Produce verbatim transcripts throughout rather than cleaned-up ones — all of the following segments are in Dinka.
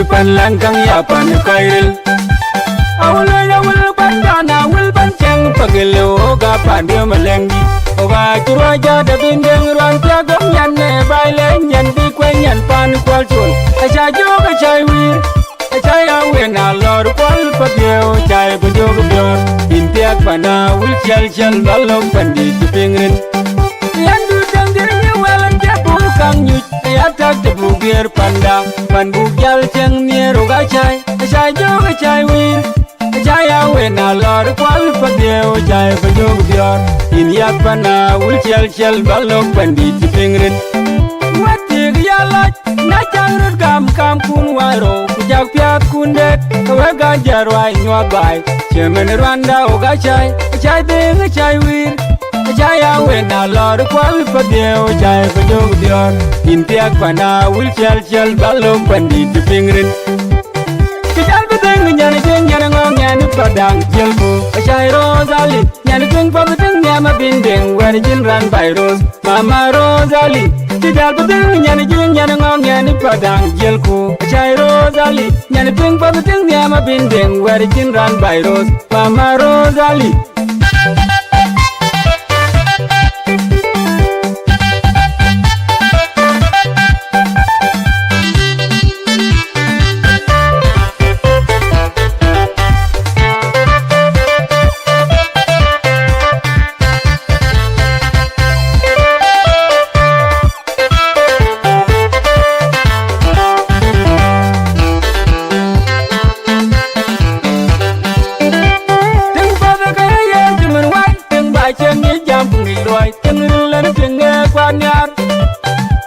Pan Läŋ Käŋ ya pan kɔc ril. Awul, awul pan dan, awul pan cäŋ pagil, oga pan diom Läŋdït. Oga cï ruac jada bin deŋ ruan pia gom nyan ne bai le nyan bi kuen nyan pan Kuɔl Col. Aca jok acai wir, acai awen alɔr Kuɔl padieu, acai pajok biɔr. In thiak pan awul ciɛl ciɛl balok pandït piŋ rin. Yan du däŋ dir ni wɛl ke buk kaŋ nyuc. Ya tak të buk guiëër panda, pan buk jal cieŋ nhiëër ɣok acai, acai jök acai wir, acai awen alɔr Kuɔl padieu, acai pajök biɔr. Yïn yak pan awul ciɛl ciɛl balok pandït cï piŋ rin. Wɛ̈t thiëëk ya lac, na cak röt gam kamkun wai rou, ku jak piathkun det, ke wek ajär ruai nyuɔɔth baai. Cïmën ruanda ɣok acai, acai dhëëŋ acai wir. Acai awen alɔr Kuɔl padieu, acai pajök biɔr. Yïn thiak pan awul ciɛl ciɛl balok pandït cï piŋ rin. Kë jal bï dhëŋ nyan cï nyan ŋɔ̈ŋ nyan padaŋ jiëlku. Acai Rose Ali, nyan cïn path tïŋ nhiam abïn deŋ wɛ̈t cïn raan bai Rose. Mama Rose Ali, kë jal bï dhëŋ nyan cï nyan ŋɔ̈ŋ nyan padaŋ jiëlku. Acai Rose Ali, nyan cïn path tïŋ nhiam abïn deŋ wɛ̈t cïn raan bai Rose. Mama Rose Ali. Tïŋ path ke ye cïmën wai, tïŋ ba cieŋ ye jam ku ŋic luɔi, tïŋ ril en tïŋ e kuan nhiaar.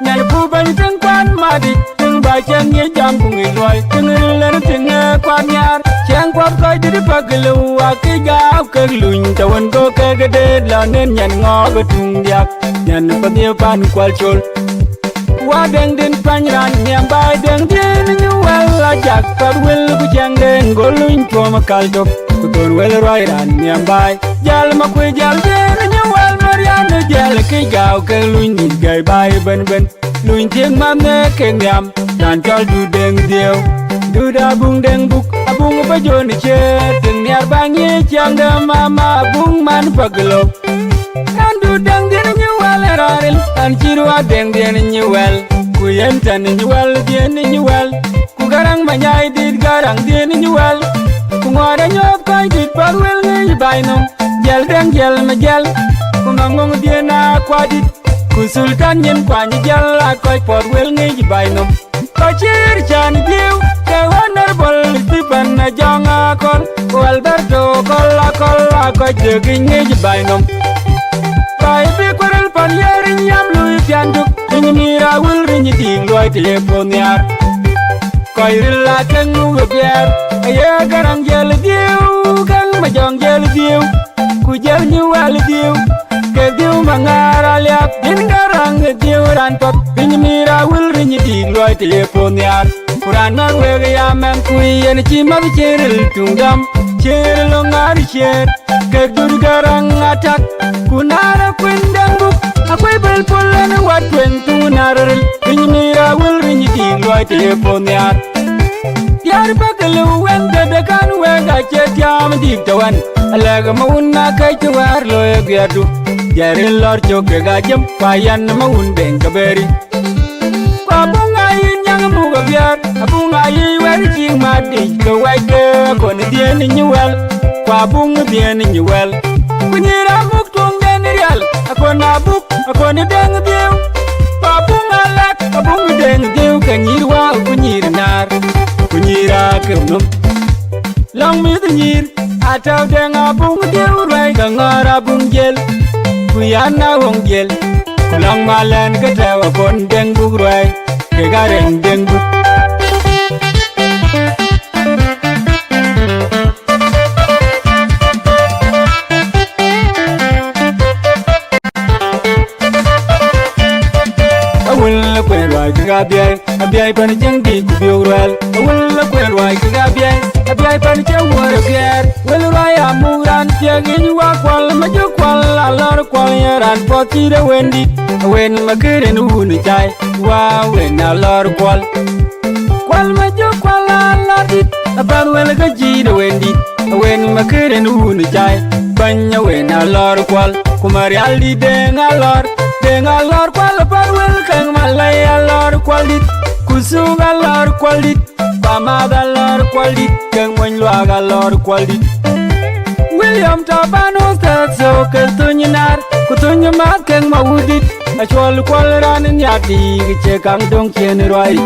Nyan ku bɛ̈ny tïŋ kuan madï, tïŋ ba cieŋ ye jam ku ŋic luɔi, tïŋ ril en tïŋ e kuan nhiaar. Cieŋ kuɔth kɔc dït pagil, wa kï gaap kek luny, të wën go kek deet lɔ nen nyan ŋɔɔk ë tuŋ diäk. Nyan padieu pan Kuɔl Col. Wa deŋ din pany raan nhiam bai, deŋ din nyi wɛl, ajak path wël ku ciɛŋ deŋ go luny tuɔm kal tök. Ku thon wël ruai raan nhiam bai. Jal ma kuëë jal din nyi wɛl, marian ë jal kï gau ke luny nyic gäi bai bën bën. Luny thiëk man ne kek nhiam, raan cɔl du deŋ dhieu. Du da buŋ deŋ buk, abuŋ bä jon ciëër, tiŋ nhiar ba ŋic ciɛŋ de mama, abuŋ man pagilo. Kan du deŋ din nyi wɛl ë raril, kan cï ruat deŋ din nyi wɛl. Ku yen tɛn nyi wɛl, din nyi wɛl. Ku Garaŋ Manyai dit Garaŋ din nyi wɛl. Ku ŋuɔɔr anyuɔɔth kɔc dit path wël ŋic bai nɔm. Jiɛl deŋ jiɛl ma jiɛl. Ku maŋuŋ din a kuat dit. Ku Sultan nyin kuany jiɛl a kɔc puɔth wël ŋic bai nɔm. Kɔc cï rïr cän dhiëëu, ke Honorable Stephen Ajɔŋ Akɔl, ku Alberto Kɔl Akɔl, a kɔc dek ŋic bai nɔm. Bai bï kuërël pan ye riny yam lui pian duk, riny mïïr awil riny tik luɔi të ye puɔ̈u nhiaar. Kɔc ril a keŋ nu we biɛɛr, aye Garaŋ jiɛl dhiëëu, keŋ Majɔŋ jiɛl dhiëëu. Ku jël nyi wɛl dhiëëu, ke dhiëëu maŋaar aliap, yïn Garaŋ ë dhiëëu raan path, riny mïïr awil riny tik luɔi të ye puɔ̈u nhiaar. Ku raan mɛn wek ya mɛn, ku yen cï mäth cïn ril tuŋ dɔm, cïn ril ŋaar ciëër, ke dut Garaŋ atak. Ku na rɔ kuin dɛŋ buk, akuc bɛ̈l puɔl en wat tueŋ, ku na rɔ ril, riny mïïr awil riny tik luɔi të ye puɔ̈u nhiaar. Diäär bäk lëu wën tëde kan wek acie tiaam dïk tëwën, alɛ̈k ma wun na kɛc të wäär looi ë guiɛɛrdu. Diäär rin lɔ̈ɔ̈r cök kek ajëm, ku ayan ma wun deŋ ke beri. Ku abuŋ ayï nyaŋ muk abiɛɛr, abuŋ ayï wɛ̈t cïk mat dïc ke wɛ̈cke akon dhiën nyi wɛl, ku abuŋ dhiën nyi wɛl. Ku nyïïr amuk tuŋden rial, akon abuk, akon deŋ dhiëëu. Ku abuŋ alɛ̈k, abuŋ deŋ dhiëëu, ke nyïïr wääu, ku nyïïr naar, ku nyïïr akeu nöm. Lɔ̈ŋ mïth nyïïr, atɛ̈u deŋ abuŋ dhiëëu ruɛ̈i, ke ŋɔ̈ɔ̈r abuŋ jiël, ku yan awoŋ jiël. Ku lɔ̈ŋ malɛn ke tɛ̈u akon deŋ buk ruɛ̈i, kek arɛ̈ŋ deŋ buk. Awël ë kuɛn ruääi kek abiɛɛr, abiɛɛr pan cieŋ dïït ku biök ruɛl. Awël ë kuɛn ruääi kek abiɛɛr, abiɛɛr pan cieŋ wuɔ̈r abiɛɛr. Wël ruääi amuk raan thiëk yic wa kuɔl, ma jɔ kuɔl alɔr kuɔl yen raan puɔth cït ë wëndït. Awën ma kër en wun ë cai, wa wën alɔr kuɔl. Kuɔl ma jɔ kuɔl Apath wël ke cït Awendït, Awen Makër en wun cai. Bäny Awen Alɔ̈r Kuɔl, ku Marial dït Deŋ Alɔ̈r, Deŋ Alɔ̈r Kuɔl. Apath wël ke Malai Alɔ̈r Kuɔldït, ku Thuk Alɔ̈r Kuɔldït, ku Amath Alɔ̈r Kuɔldït, ke Mony Luak Alɔ̈r Kuɔldït. William tɔ̈ ban Ustath Thok ke Thony Naar, ku Thony Maath ke Mawudït, Acuɔl Kuɔl raan nhiar dïïk cie kaŋ döŋ cien ruai.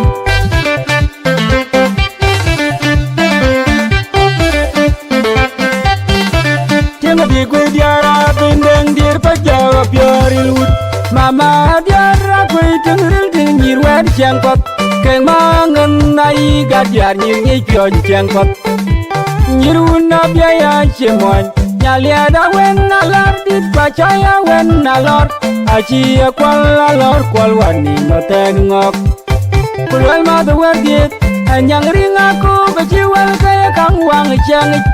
Tiɛŋ abï guëër diäär abï dëŋ diëër pa jɔɔk apiɔ̈ɔ̈r yïn wut. Mama diäär akuëi tiŋ ril tiŋ nyïïr wɛ̈ɛ̈t ciɛɛŋ path. Kek maŋ en ayï gat diäär nyïïr ŋic piɔ̈ɔ̈c ciɛɛŋ path. Nyïïr wun abï aya cie muɔny. Nyaliɛɛt Awen Alɔ̈r dït, ku Acai Awen Alɔ̈r. Acï Akuɔl Alɔ̈r Kuɔl wär nïïm athɛɛk ŋɔ̈k. Ku luɛl mäth wär dhiëëth, anyaŋ riŋ akuk acï wël ke ye kaŋ waŋ ë ciɛɛŋ yic.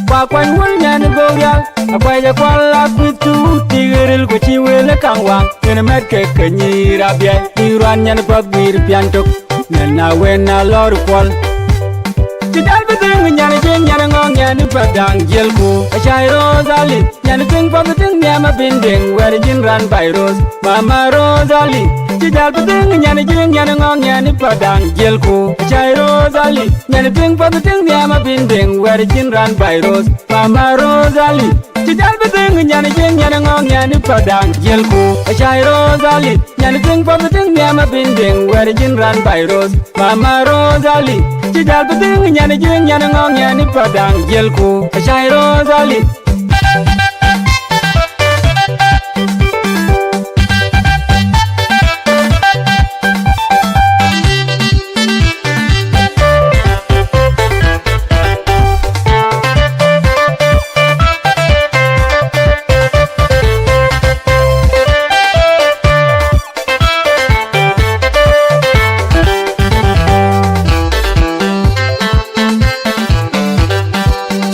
Ku akuany wël nyan ë gök rial, akuac Akuɔl akuïth tuut tik ril ku cï wël ë kaŋ waŋ. Yen mɛt kek ke nyïïr abiɛc, bï ruan nyan ë path guiir pian tök. Nyan Awen Alɔ̈r Kuɔl. Cï jäl bï dhëŋ nyan ë jiëŋ nyan ë ŋɔ̈ŋ nyan ë path daŋ jiëlku, Acai Rose Ali. Nyan ë piŋ path ë tiŋ nhiam abï dëŋ wɛ̈ɛ̈r jin raan baai Rose. Mama Rose Ali, cï jäl bï dhëŋ nyan ë jiëŋ nyan ë ŋɔ̈ŋ nyan ë path daŋ jiëlku. Acai Rose Ali, nyan ë piŋ path ë tiŋ nhiam abï dëŋ wɛ̈ɛ̈r jin raan baai Rose. Mama Rose Ali, cï jäl bï dhëŋ nyan ë jiëŋ nyan ë ŋɔ̈ŋ nyan ë path daŋ jiëlku. Acai Rose Ali, nyan ë piŋ path ë tiŋ nhiam abï dëŋ wɛ̈ɛ̈r jin raan baai Rose. Mama Rose Ali, cï jäl bï dhëŋ nyan ë jiëŋ nyan ë ŋɔ̈ŋ nyan ë path daŋ jiëlku. Acai Rose Ali.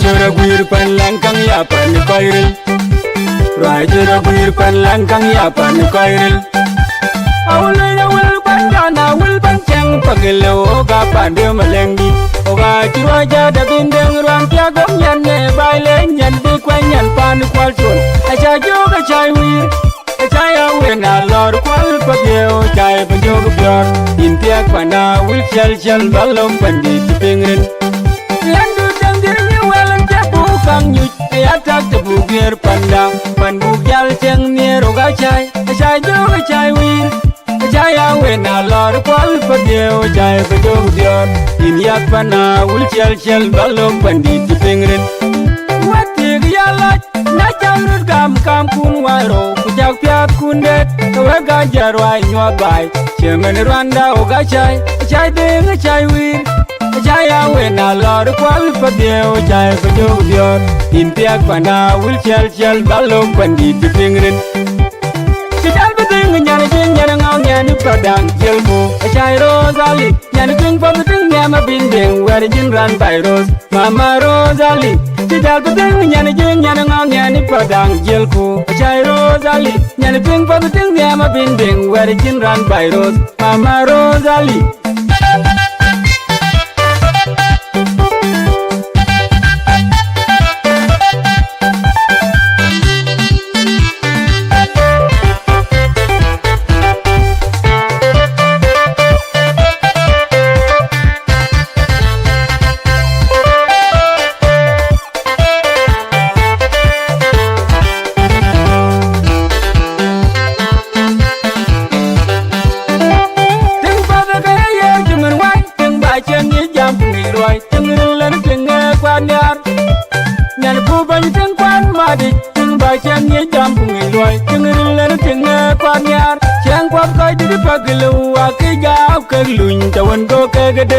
Cï rɔt guiir pan läŋ käŋ ya pan kɔc ril. Ruai cï rɔt guiir pan läŋ käŋ ya pan kɔc ril. Awul wël awul pan dan awul pan cäŋ pagil wok a pan de malëŋdï. Wok a cï ruac jat abï dëŋ ruan piak gɔm nyan ne baai le nyan bï kuany nyan pan Kuɔl Cuɔl. Aca jök Acai wïïr. Acai Awen Alɔ̈r Kuɔl Padieu, Acai Pajök Biɔ̈ɔ̈r. Yïn thiëk panda wul ciɛl ciɛl bä lom pandït cï piŋ rin. Yɛn du däŋ dhiëër mi wɛl en cä buk kaŋ nyuc, aya tak të buk guiëër panda, pan buk jäl cieŋ nhiëër ɣok Acai, Acai Jök Acai wïïr. Acai Awen Alɔ̈r Kuɔl Padieu, Acai Pajök Biɔ̈ɔ̈r. Yïn yak panda wul ciɛl ciɛl bä lom pandït cï piŋ rin. Wɛ̈t thiëëk ya lac, na cäk röt gam kamkun wai rou, ku cäk piathkun det, ke wek ka jɛt ruai nyuɔɔth baai. Cïmën ruanda ɣok Acai, Acai dhëëŋ Acai wïïr. Acai Awen Alɔ̈r Kuɔl Padieu, Acai Pajök Biɔ̈ɔ̈r. Yïn thiëk panda wul ciɛl ciɛl bä lom pandït cï piŋ rin. Cï jäl bï dhëŋ nyan ë jiëŋ nyan ë ŋɔ̈ŋ nyan ë path daŋ jiëlku. Acai Rose Ali, nyan ë piŋ path ë tiŋ nhiam abï dëŋ wɛ̈ɛ̈r jin raan baai Rose. Mama Rose Ali, cï jäl bï dhëŋ nyan ë jiëŋ nyan ë ŋɔ̈ŋ nyan ë path daŋ jiëlku. Acai Rose Ali, nyan ë piŋ path ë tiŋ nhiam abï dëŋ wɛ̈ɛ̈r jin raan baai Rose. Mama Rose Ali. Tiŋ path ke ye cïmën wai, tiŋ ba cieŋ ye jam ku ŋic ruai, tiŋ ril en tiŋ e kuan nhiaar. Nyan ku bɛ̈ny tiŋ kuan madï, tiŋ ba cieŋ ye jam ku ŋic ruai, tiŋ ril en tiŋ e kuan nhiaar. Cieŋ kuath kɔc dït pagil ë wak ke jaap kek luny, të wën go kek